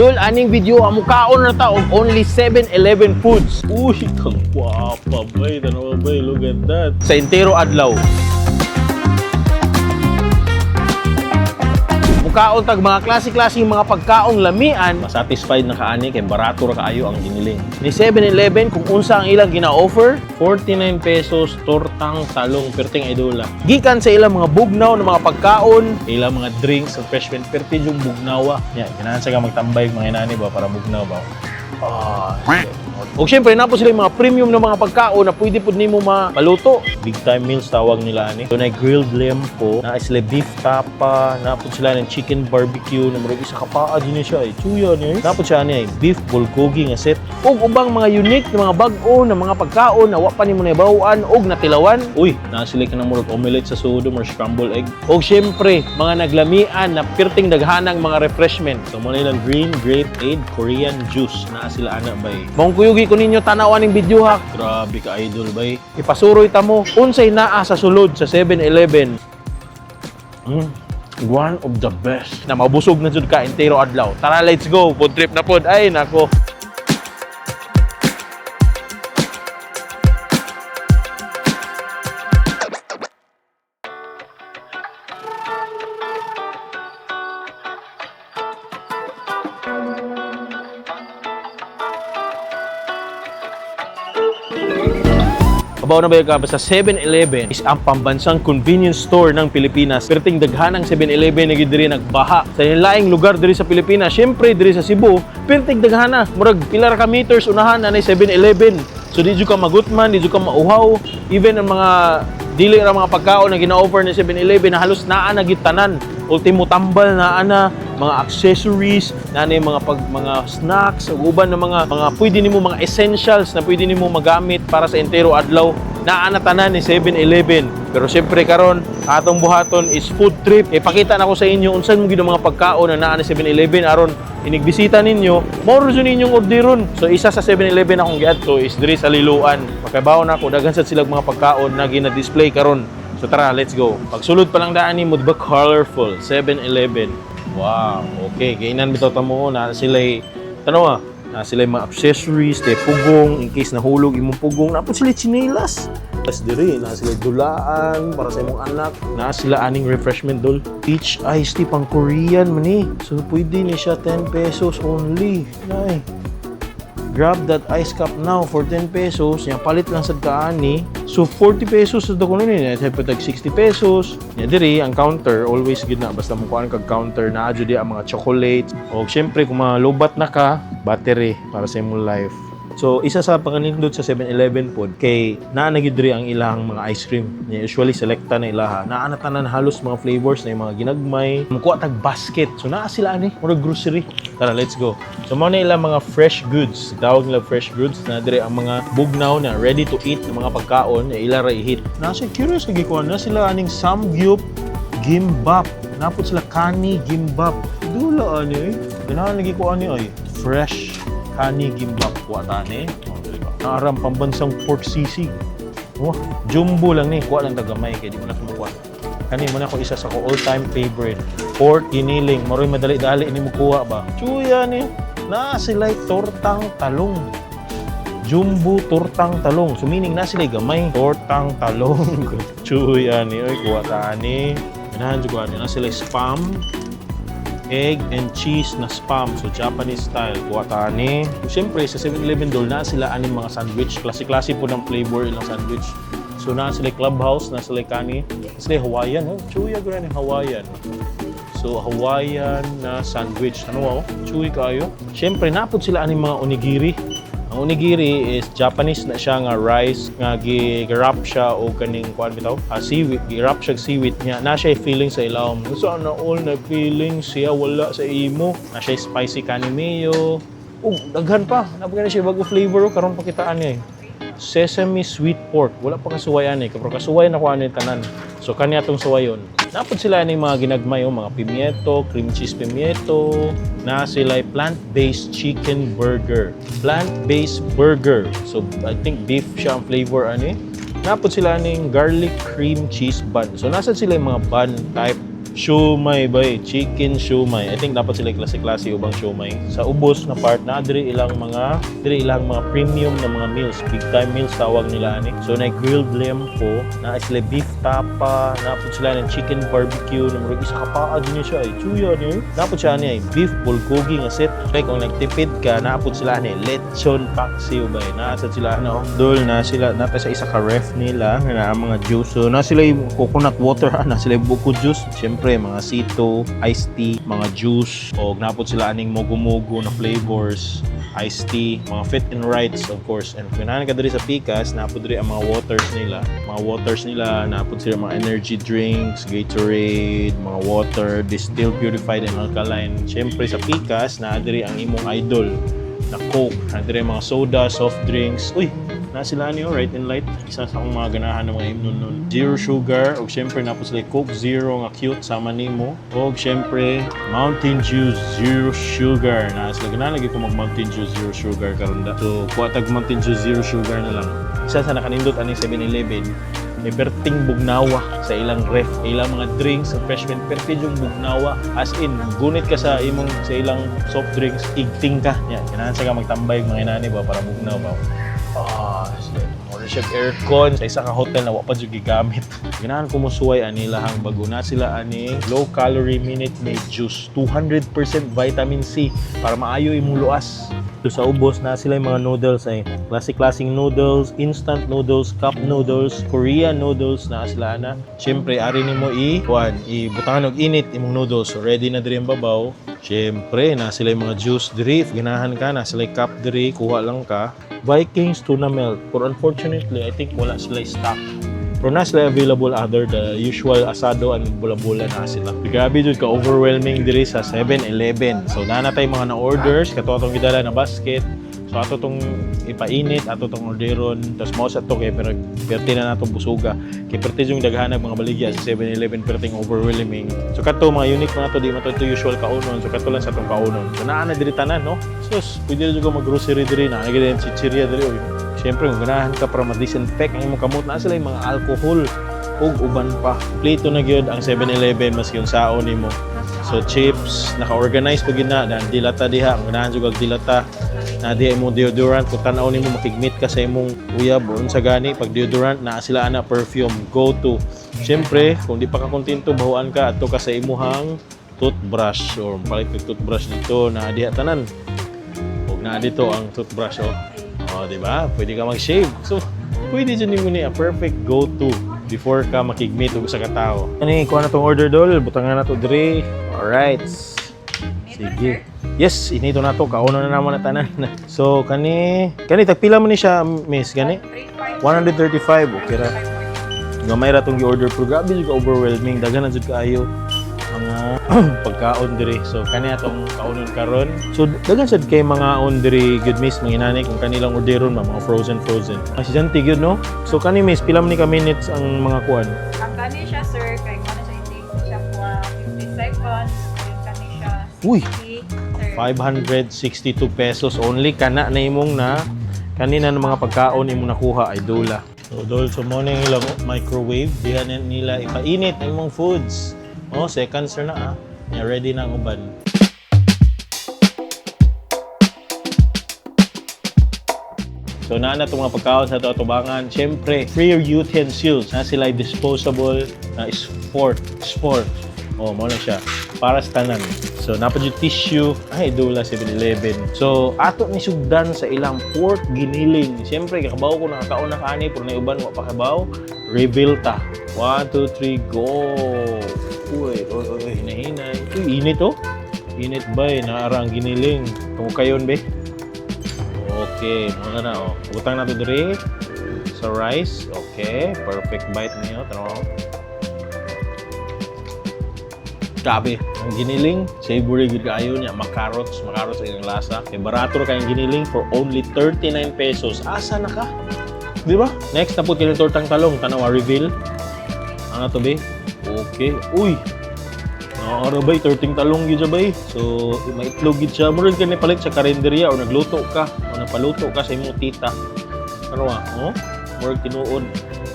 Dol, aning video ang mukaon na ta og only 7-Eleven foods. Uy, kang gwapa, bay. Tanawa, bay. Look at that. Sa entero adlaw. Mukaon tag mga klase-klaseng mga pagkaong lamian. Masatisfied na kaani kay barato ra kaayo ang giniling. Ni 7-Eleven kung unsa ang ilang gina-offer. 49 pesos tortang talong perting idola. Gikan sa ilang mga bugnaw na mga pagkaon. Ilang mga drinks, refreshment, perti yung bugnawa. Ya, ganahan sa ka magtambay mga inani ba para bugnaw ba. Ah, ug syempre naa po sila yung mga premium na mga pagkaon na pwede pud nimo maluto. Big time meals tawag nila ani. So na grilled lempo, na sila beef tapa, na pud sila ng chicken barbecue, na murag isa ka paa din ni siya ay chuya ni. Na pud siya ani ay beef bulgogi nga set. Ug ubang mga unique na mga bag-o na mga pagkaon na wa pa nimo nahibaw-an ug natilawan. Uy, na sila kanang murag omelette sa sudom or scrambled egg. Ug syempre mga naglamian na pirting daghanang mga refreshment. So mo na ilang green grape aid Korean juice na sila ana bay. Maong kuyugi ko ninyo tanawan ning video ha. Grabe ka idol bay. Ipasuroy ta mo unsay naa sa sulod sa 7-Eleven. One of the best. Na mabusog na jud ka entero adlaw. Tara, let's go. Food trip na pod. Ay nako. Kabaw na ba ka basta 7-Eleven is ang pambansang convenience store ng Pilipinas. Perting daghan ang 7-Eleven na diri nagbaha sa laing lugar diri sa Pilipinas. Syempre diri sa Cebu, perting daghana. Murag pila ra ka meters unahan anay 7-Eleven. So di jud ka magutman, di jud ka mauhaw. Even ang mga dili ra mga pagkaon na gina-offer ni 7-Eleven na halos naa na gyud tanan. Ultimo tambal naa na mga accessories, naa na yung mga pag mga snacks ug uban na mga pwede nimo mga essentials na pwede nimo magamit para sa entero adlaw. Naa na tanan ni 7-Eleven. Pero syempre karon atong buhaton is food trip. Ipakita na ko sa inyo unsan mo gyud ang mga pagkaon na naa ni 7-Eleven aron inigbisita ninyo, mao ra jud ninyong orderon. So isa sa 7-Eleven akong giadto is diri sa Liloan. Makabaw na ako daghan sad silang mga pagkaon na gina-display karon. So tara, let's go. Pagsulod pa lang daan nimo, di ba colorful 7-Eleven. Wow, okay. Kainan bitaw ta mo na sila tanawa, na sila mga accessories, te pugong in case nahulog imong pugong, napod sila tsinelas. Tas diri na sila dulaan para sa imong anak. Na sila aning refreshment dol. Peach iced tea pang Korean man ni. So pwede ni siya 10 pesos only. Nay. Grab that ice cup now for 10 pesos. Nya palit lang sad kaani. So 40 pesos sa kuno ni, siyempre tag 60 pesos. Nya diri ang counter always gid na basta mo kuan kag counter naa jud di ang mga chocolates. O syempre kung malubat na ka, battery para sa imong life. So isa sa panganindot sa 7-Eleven pod kay naa na gyud diri ang ilang mga ice cream. Nya usually selecta na ilaha. Naa na tanan halos mga flavors na yung mga ginagmay. Mukuha tag basket. So naa sila ani, murag grocery. Tara, let's go. So mao na ilang mga fresh goods. Tawag nila fresh goods na diri ang mga bugnaw na ready to eat na mga pagkaon na ila ra i-hit. Nasa curious lagi ko na sila aning samgyup gimbap. Napod sila kani gimbap. Dula ani eh. Ganahan lagi ko ani ay fresh kani gimbap kuha tani. Oh, dili ba? Naaram pambansang pork sisig. Oh, jumbo lang ni kuha lang tagamay kay di mo na kumukuha. Kani mo na ko isa sa ko all-time favorite. Pork giniling, maroy madali-dali ini mo kuha ba. Chuya ni. Na sila'y tortang talong. Jumbo tortang talong. So meaning na sila'y gamay. Tortang talong. Chuya ni. Oy, kuha ta ani. Ganahan jud ko ani. Na sila'y spam. Egg and cheese na spam. So Japanese style. Kuha ta ani. Siyempre sa 7-Eleven dol na sila aning mga sandwich. Klase-klase po ng flavor ilang sandwich. So na sila clubhouse, na sila kani, na sila Hawaiian, oh. Chuya gud ni Hawaiian. So Hawaiian na sandwich. Ano wow? Chewy kayo. Siyempre napod sila aning mga onigiri. Ang onigiri is Japanese na siya nga rice nga gi-wrap siya og kaning kuan bitaw, seaweed, gi-wrap siya og seaweed niya. Na siya feeling sa ilawom. So na all na feeling siya wala sa imo. Na siya spicy kani mayo. Ug daghan pa. Napod na siya bago flavor oh, karon pakitaan niya eh. Sesame sweet pork. Wala pa kasuway ani, pero kasuway na ko ani tanan. So kani atong suwayon. Napod sila ani mga ginagmay oh, mga pimieto, cream cheese pimieto, na sila plant-based chicken burger. Plant-based burger. So I think beef siya ang flavor ani. Napod sila aning garlic cream cheese bun. So nasa sila yung mga bun type. Siomai ba eh? Chicken siomai. I think dapat sila klase-klase ubang siomai. Sa ubos na part na diri ilang mga premium na mga meals, big time meals tawag nila ani. So na grilled liempo, na sila beef tapa, na pud sila ng chicken barbecue, na murag isa ka paa din siya ay chuya ni. Na pud siya ani ay beef bulgogi nga set. Okay, kung nagtipid ka, na pud sila ani lechon paksiw ba eh. Naa sa sila ano, dol na sila nata sa isa ka ref nila nga naa mga juice. So na sila yung coconut water, na sila yung buko juice. Siyempre mga sito, iced tea, mga juice, o napod sila aning mogo-mogo na flavors, iced tea, mga fit and rights, of course. And kung ka diri sa Pikas, napod diri ang mga waters nila. Mga waters nila, napod sila mga energy drinks, Gatorade, mga water, distilled, purified, and alkaline. Siyempre sa Pikas, naa diri ang imong idol na Coke, naa diri mga soda, soft drinks. Uy, na sila niyo, right and light. Isa sa akong mga ganahan ng mga imnon nun. Zero sugar, o siyempre napos sila Coke Zero nga cute sama nimo. O siyempre Mountain Dew Zero Sugar. Na sila ganahan lagi ko mag Mountain Dew Zero Sugar karon da. So kuha tag Mountain Dew Zero Sugar na lang. Isa sa nakanindot ani 7-Eleven, may perting bugnawa sa ilang ref, ilang mga drinks, refreshment, perti yung bugnawa. As in, gunit ka sa imong sa ilang soft drinks, igting ka. Yan, ganahan sa ka magtambay mga inani ba para bugnaw ba. Ah, shit. Mura siya aircon sa isa ka hotel na wa pa jud gigamit. Ganahan ko mosuway ani ilahang bago na sila ani low calorie Minute Maid juice, 200% vitamin C para maayo imong luas. So, sa ubos na sila yung mga noodles ay klase-klaseng noodles, instant noodles, cup noodles, Korean noodles na sila na. Siyempre ari nimo i kuan, ibutangan og init imong noodles. So ready na diri ang babaw. Siyempre na sila yung mga juice diri. If ganahan ka na sila yung cup diri, kuha lang ka. Vikings tuna melt. But unfortunately, I think wala sila stock. Pero na sila available other the usual asado and bula-bula na sila. Grabe jud ka overwhelming diri sa 7-Eleven. So naa na tay mga na-orders kato atong gidala na basket. So ato tong ipainit, ato tong orderon, tapos mao sa to kay pero perti na natong busuga. Kay perti yung daghanag mga baligya sa 7-Eleven, perting overwhelming. So kato mga unique mga to, di man to usual kaunon. So kato lang sa atong kaunon. So naa na diri tanan, no? Sus, pwede na jud ka mag-grocery diri na. Naa chichirya diri oy. Siyempre, kung ganahan ka para ma-disinfect ang imong kamot, naa sila yung mga alcohol ug uban pa. Plito na gyud ang 7-Eleven maski yung sao nimo. So chips, naka-organize pa gyud na, dan dilata diha, kung ganahan jud kag dilata. Na diha imong deodorant, kung tan-aw nimo makigmit ka sa imong uyab o unsa gani, pag deodorant naa sila ana perfume, go to. Siyempre, kung di pa ka kontento, bahuan ka adto ka sa imuhang toothbrush or palit og toothbrush dito na diha tanan. Ug naa dito ang toothbrush, oh. Oh, di ba? Pwede ka mag-shave. So, pwede dyan nimo ni a perfect go-to before ka makigmeet og usa ka tawo. Ani, kuha na tong order, dol, butangan na to diri. Alright. Sige. Yes, inito na to. Kauno na naman na tanan. So, kani, kani tagpila man ni siya, miss, gani? 135, okay ra. Gamay ra tong gi-order pero grabe jud ka overwhelming. Daghan na jud kaayo mga pagkaon diri. So kani atong kaunon karon. So daghan sad kay mga on diri good, miss, mga inani kung kanilang orderon ba mga frozen frozen. Ang si gyud, no. So kani, miss, pila man ni ka minutes ang mga kuan? Ang kani siya, sir, kay kuno siya i-take siya po 50 seconds, then kani siya 60, Uy! Sir. 562 pesos only kana na imong na kanina ng mga pagkaon imong nakuha ay dula. So dol, so mo na yung ilang microwave diha na nila ipainit ang imong foods. Oh, seconds na ah. Ya, ready na ang uban. So naa na itong mga pagkaon sa ato atubangan. Siyempre, free utensils. Na sila disposable na is fork. Sport. Oh, mo na siya. Para sa tanan. So, napad yung tissue. Ay, dula 7-Eleven. So, ato ni sugdan sa ilang pork giniling. Siyempre, kakabaw ko nakakaon na kani, pero na uban wa pa kabaw. Reveal ta. 1, 2, 3, go! Uy, uy, uy, hinahinay. Uy, init oh. Init ba eh, naara ang giniling. Kung kayon be. Okay, muna na oh. Butang nato diri sa rice. Okay, perfect bite niyo. Tanaw. Grabe, ang giniling, savory gud kaayo niya, makarrots, makarrots ang lasa. Kay barato ra kayong giniling for only 39 pesos. Asa na ka? Di ba? Next na po kini tortang talong, tanaw reveal. Ano to be? Okay. Uy. Naara bay, tortang talong gyud siya bay. So, maitlog gyud siya. Murag ka palit sa karinderya o nagluto ka o napaluto ka sa imong tita. Ano ah? Oh? Murag tinuod.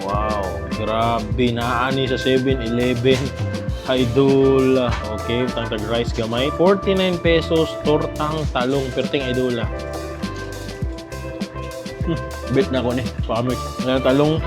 Wow, grabe naani sa 7-Eleven. Idol. Okay, tang tag rice gamay. 49 pesos tortang talong perting, idol. Bet na ko ni. Pamit. Nga talong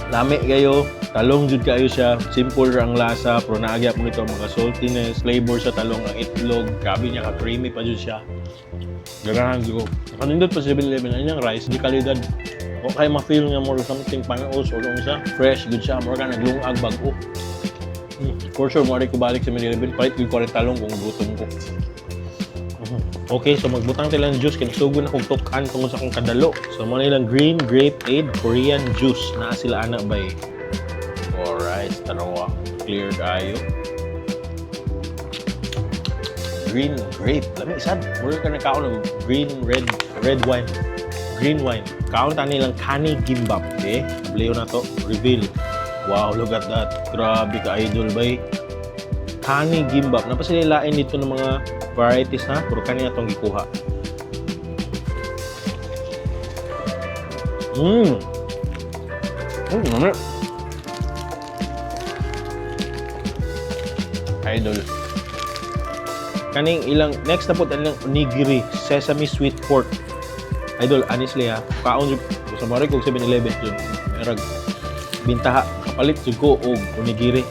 lami kayo. Talong jud kayo siya. Simple ra ang lasa pero naagya po nito ang mga saltiness, flavor sa talong, ang itlog. Grabe niya ka creamy pa jud siya. Ganahan jud ko. Nakanindot pa sa 7-Eleven ang inyong rice, di kalidad. O kay ma-feel nga more something pangos or unsa. Fresh gud siya, more ka naglungag bag-o. For sure, mo ko balik sa 7-Eleven. Palit jud ko rin talong kung gutom ko. Okay, so magbutang tayo lang juice kay nasugo na kog tuk-an tungod sa akong kadalo. So mo na ilang green grape aid Korean juice naa sila ana bay. Alright, tanawa. Clear kayo. Green grape. Lami sad. Mura ka nagkaon og green red red wine. Green wine. Kaon ta nilang kani gimbap, okay? Abliho na to. Reveal. Wow, look at that. Grabe ka, idol, bay. Kani gimbap. Napa sila lain dito ng mga varieties na, pero kani atong gikuha. Lami. Idol. Kaning ilang next na po ilang onigiri, sesame sweet pork. Idol, honestly ha, kaon jud sa mari kog 7-Eleven jud. Merag bintaha kapalit jud ko og onigiri.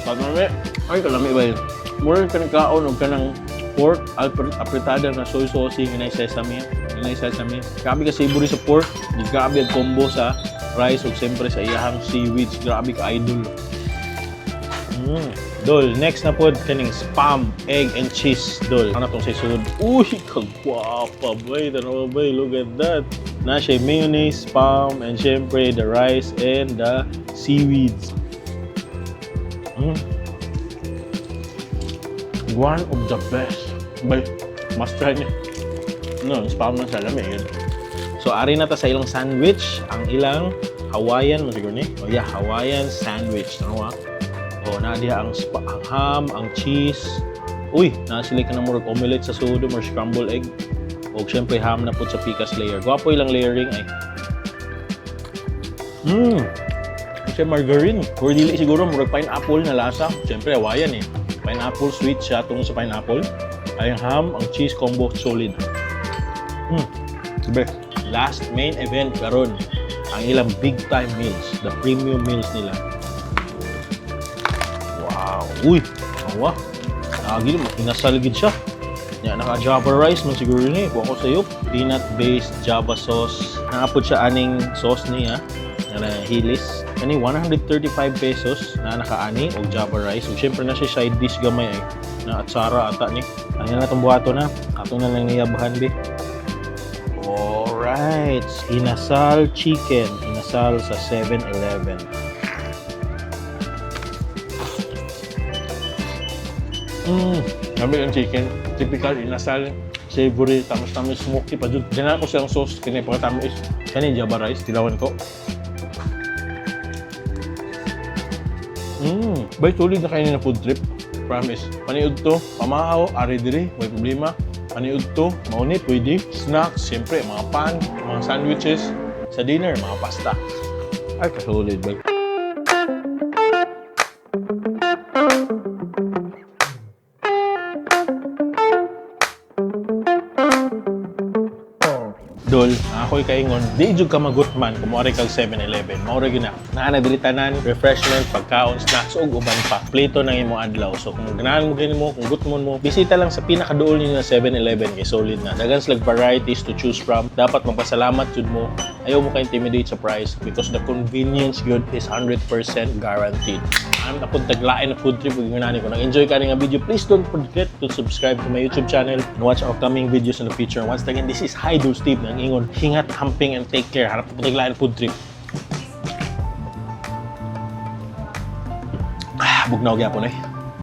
Kalami. Ay, kalami ba yun? Mura ka nagkaon og kanang pork apretada na soy sauce nga na sesame. Nga na sesame. Grabe ka savory sa pork. Di grabe ang combo sa rice ug siyempre sa iyahang seaweeds. Grabe ka, idol. Dol, next na pod kaning spam, egg and cheese, dol. Ano tong sa sud? Uy, kagwapa bay. Tanawa bay, look at that. Na siya mayonnaise, spam, and syempre the rice and the seaweeds. One of the best. Bay, must try niya. No, spam na sa lami. Yun. So, ari na ta sa ilang sandwich. Ang ilang Hawaiian, mo siguro ni? Oh yeah, Hawaiian sandwich. Ano ah? Oh, naa diha ang ham, ang cheese. Uy, naa sila ka na murag omelette sa sudo or scrambled egg. O syempre ham na pud sa pikas layer. Gwapo ilang layering ay. Kasi margarine. Or dili siguro murag pineapple na lasa. Syempre Hawaiian eh. Pineapple sweet siya tungkol sa pineapple. Ay ang ham, ang cheese combo solid. The best. Last main event karon ang ilang big time meals, the premium meals nila. Wow. Uy, awa. Lagi mo, inasal gid siya. Ya, naka Java rice man siguro ni. Kuha ko sa iyo. Peanut-based Java sauce. Naapod siya aning sauce niya nga na hilis. Kani 135 pesos na nakaani og Java rice. Ug syempre na siya side dish gamay ay na atsara ata ni. Ang na itong buhato na. Ato na lang niyabahan bi. Alright, inasal chicken, inasal sa 7-Eleven. Lami ang chicken. Typical inasal, savory, tamis-tamis, smoky pa jud. Diyan ako siyang sauce kini pagkatamis. Kani Java rice, tilawan ko. Bay tulid na kayo na food trip. Promise. Paniud to, pamahaw, ari diri, may problema. Paniud to, mauni, pwede. Snacks, siyempre, mga pan, mga sandwiches. Sa dinner, mga pasta. Ay, kasulid ba? Dol, ako'y kaingon, di jud ka magutman kung moari kag 7-Eleven. Mao ra gyud na. Naa na diri tanan, refreshment, pagkaon, snacks ug uban pa. Plito nang imo adlaw. So kung ganahan mo gani mo, kung gutmon mo, bisita lang sa pinakaduol ninyo na 7-Eleven kay solid na. Daghan sila varieties to choose from. Dapat magpasalamat jud mo. Ayaw mo ka-intimidate sa price because the convenience good is 100% guaranteed. I'm ako taglain na food trip ug nani ko. Nag-enjoy ka nga video, please don't forget to subscribe to my YouTube channel and watch our coming videos in the future. Once again, this is Hydro Steve nang ingon, hingat, hamping, and take care. Harap po taglain food trip. Ah, bugnaw gyapon eh.